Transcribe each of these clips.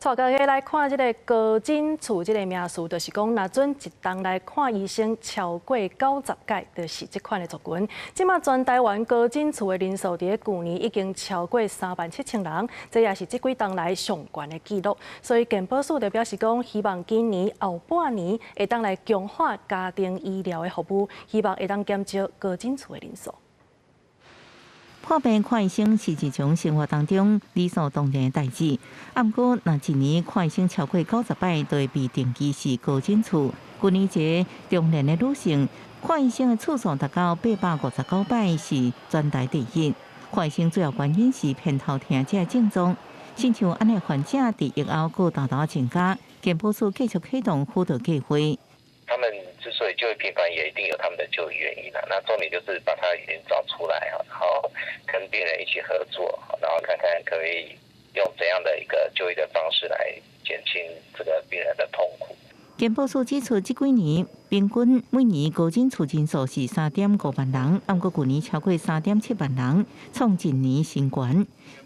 帶大家來看這个高診次這个名詞，就是講若準一冬來看醫生超過90擺，就是這款的族群。這馬全台灣高診次的人數，佇咧舊年已經超過37,000人，這也是這幾冬來上懸的紀錄。所以健保署就表示講，希望今年後半年會當來強化家庭醫療的服務，希望會當減少高診次的人數。破病看醫生是日常生活當中理所當然的代誌。啊，毋過若一年看醫生超過90擺，就會被定義是高診次。舊年一个中年的女性看醫生的次數達到859擺，是全台第一。看醫生主要原因是偏頭痛這个症狀，親像按呢患者佇疫後閣大大增加，健保署繼續啟動輔導計劃。他們之所以就醫頻繁，也一定有他們的就醫原因啦。那重點就是把他原因找出來，然後跟病人一起合作，然後看看可以用怎樣的一個就醫的方式來減輕這個病人的痛苦。健保署指出，這幾年平均每年高診次人數是3.5萬人，毋過舊年超過3.7萬人，創近年新高。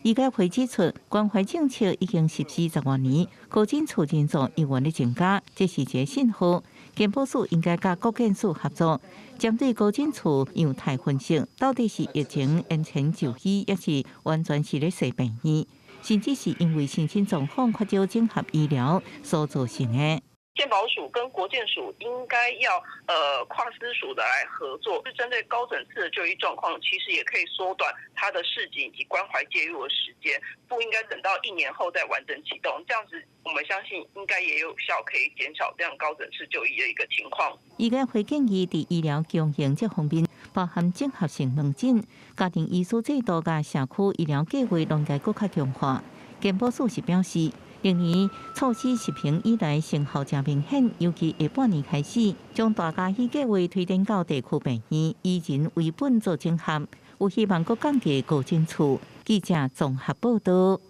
醫改會指出，關懷政策已經實施10多年，高診次人數依然咧增加，這是一个信號。健保署應該佮國健署合作，針對高診次樣態分析，到底是疫情延遲就醫，抑是完全是咧踅病院，甚至是因為身心狀況缺少整合醫療所造成的。健保署跟國健署應該要跨司署的來合作，是針對高診次的就醫狀況，其實也可以縮短他的示警以及關懷介入的時間，不應該等到一年後再完整啟動。這樣子，我們相信應該也有效可以減少這樣高診次就醫的一個情況。醫改會建議佇醫療經營這方面，包含整合性門診、家庭醫師制度佮社區醫療計劃，攏該閣較強化。健保署是表示，歷年措施實行以來成效誠明顯，尤其下半年開始，將大家醫計劃推展到地區病院，以人為本做整合，有希望閣降低高診次。記者綜合報道。